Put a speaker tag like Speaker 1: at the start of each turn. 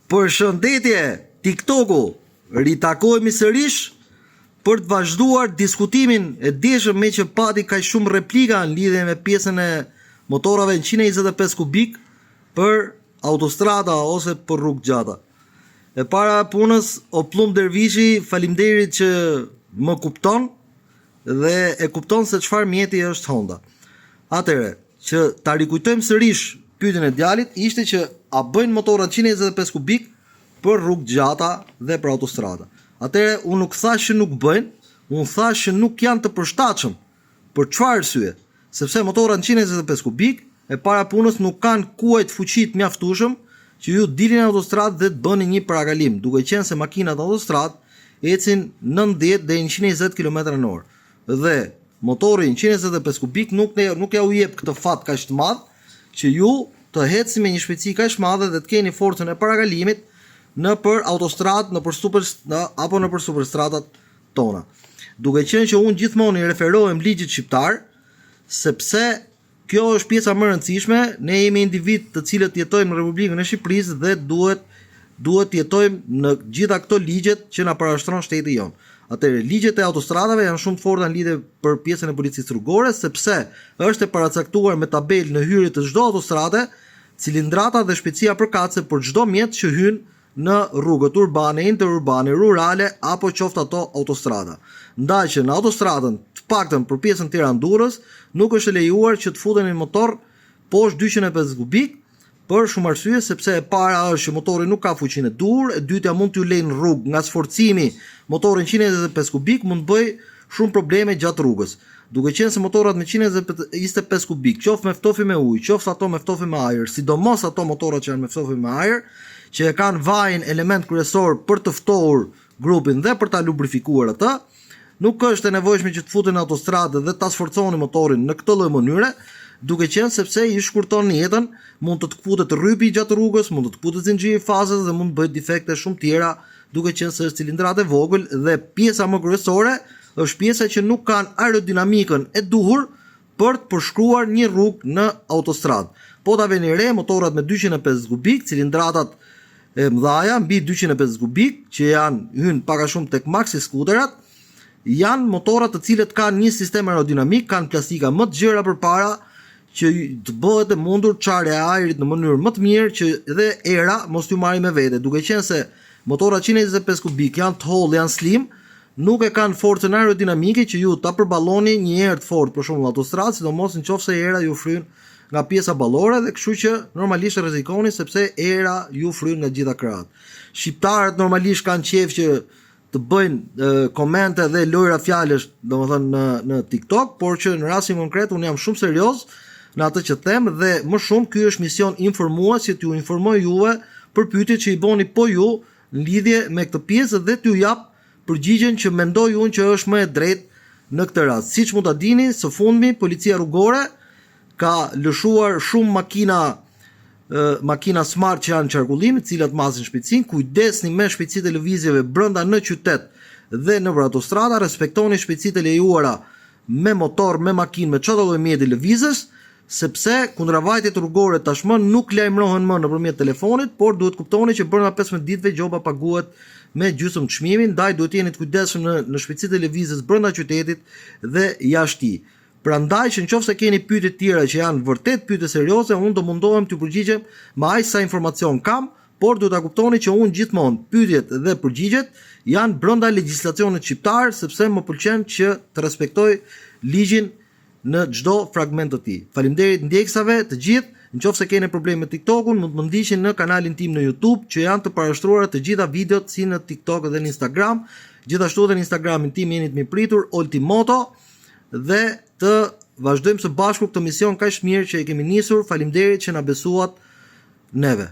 Speaker 1: Përshëndetje, TikToku! Ritakohemi sërish për të vazhduar diskutimin e djeshëm meqë pati kaq shumë replika në lidhje me pjesën e motorave 125 kubik për autostrada ose për rrugë të gjata. E para e punës, o Pëllumb Dervishi, faleminderit që më kupton dhe e kupton se çfarë mjeti është Honda. Atëherë, që ta rikujtojmë sërish pyetjen e djalit ishte që a bëjnë motorrat 125 kubik për rrugë të gjata dhe për autostrada. Atëherë unë nuk thashë që nuk bëjnë, unë thashë që nuk janë të përshtatshëm. Për çfarë arsye? Sepse motorrat 125 kubik e para punës nuk kanë kuajt fuqi të mjaftueshëm që ju dilni në autostradë dhe të bëni një parakalim, duke qenë se makinat në autostradë ecin 90 deri në 120 km në orë. Dhe motori 125 kubik nuk ne nuk ja u jep këtë fat kaq të madh që ju të ecni me një shpejtësi kaq të madhe dhe të keni forcën e parakalimit nëpër autostradë, nëpër super në, apo nëpër superstradat tona. Duke qenë që unë gjithmonë i referohem ligjit shqiptar, sepse Kjo është pjesa më e rëndësishme, ne jemi individë të cilët jetojmë në Republikën e Shqipërisë dhe duhet duhet të jetojmë në gjitha këto ligjet që na parashtron shteti jonë. Atëherë, ligjet e autostradave janë shumë të forta në lidhje për pjesën e policisë rrugore, sepse është e paracaktuar me tabelë në hyrje të çdo autostrade, cilindrata dhe shpejtësia përkatëse për çdo mjet që hyn në rrugët urbane, interurbane, rurale apo qoftë ato autostrada. Ndaj që në autostradën, të paktën për pjesën Tiranë-Durrës, nuk është e lejuar që të futeni motor poshtë 250 kubik, për shumë arsye, sepse e para është që motori nuk ka fuqinë e duhur, e dytja mund t'ju lejë në rrugë nga sforcimi motorin 125 kubik mund të bëjë shumë probleme gjatë rrugës. Duke qenë se motorrat me 125 kubik, qoftë me ftohje me ujë, qoftë ato me ftohje me ajër, sidomos ato motorrat që janë me ftohje me ajër, që e kanë vajin element kryesor për të ftohur grupin dhe për ta lubrifikuar atë, nuk është e nevojshme që të futeni në autostradë dhe ta sforconi motorin në këtë lloj mënyre, duke qenë sepse i shkurton jetën, mund të të këputet rrypi gjatë rrugës, mund të të këputet zinxhiri i fazës dhe mund të bëjë defekte shumë tjera, duke qenë se është cilindratë e vogël dhe pjesa më kryesore është pjesa që nuk kanë aerodinamikën e duhur për të përshkruar një rrugë në autostradë. Po ta veni re, motorrat me 250 kubik, cilindratat e mëdhaja mbi 250 kubik, që janë hyn pak a shumë tek maxi skuterat, janë motorrat të cilët kanë një sistem aerodinamik, kanë plastika më të gjera përpara që të bëhet e mundur çarja e ajrit në mënyrë më të mirë që dhe era mos t'ju marrë me vete, duke qenë se motorrat 125 kubik janë të hollë, janë slim, nuk e kanë forcën aerodinamike që ju ta përballoni një erë të fortë, për shembull në autostradë, sidomos nëse era ju fryn nga pjesa ballore dhe kështu që normalisht rrezikoni sepse era ju fryn nga gjitha krahët. Shqiptarët normalisht kanë qejf që të bëjnë komente dhe lojra fjalësh, domethënë në në TikTok, por që në rastin konkret unë jam shumë serioz në atë që them dhe më shumë ky është mision informues që t'ju informoj juve për pyetjet që i boni po ju në lidhje me këtë pjesë dhe t'ju jap përgjigjen që mendoj unë që është më e drejtë në këtë rast. Siç mund ta dini, së fundmi policia rrugore ka lëshuar shumë makina makina smart që janë në qarkullim, të cilat masin shpejtësinë, kujdesni me shpejtësitë e lëvizjeve brenda në qytet dhe nëpër autostrada, respektoni shpejtësitë e lejuara me motor, me makinë, me çdo lloj mjeti lëvizës, sepse kundravajtjet rrugore tashmë nuk lajmërohen më nëpërmjet telefonit, por duhet kuptoni që brenda 15 ditëve gjoba paguhet me gjysmë çmimi, ndaj duhet jeni të kujdesshëm në në shpejtësitë e lëvizjes brenda qytetit dhe jashtë tij. Prandaj që nëqoftëse keni pyetje të tjera që janë vërtet pyetje serioze, unë do mundohem t'ju përgjigjem me aq sa informacion kam, por duhet ta kuptoni që unë gjithmonë pyetjet dhe përgjigjet janë brenda legjislacionit shqiptar, sepse më pëlqen që të respektoj ligjin në çdo fragment të tij. Faleminderit ndjekësave të gjithë, nëqoftëse keni probleme me TikTokun, mund të më ndiqni në kanalin tim në YouTube, që janë të parashtruara të gjitha videot si në TikTok dhe në Instagram. Gjithashtu edhe në Instagramin tim jeni të mirëpritur, Oltimoto dhe të vazhdojmë së bashku këtë mision kaq të mirë që e kemi nisur. Faleminderit që na besuat neve.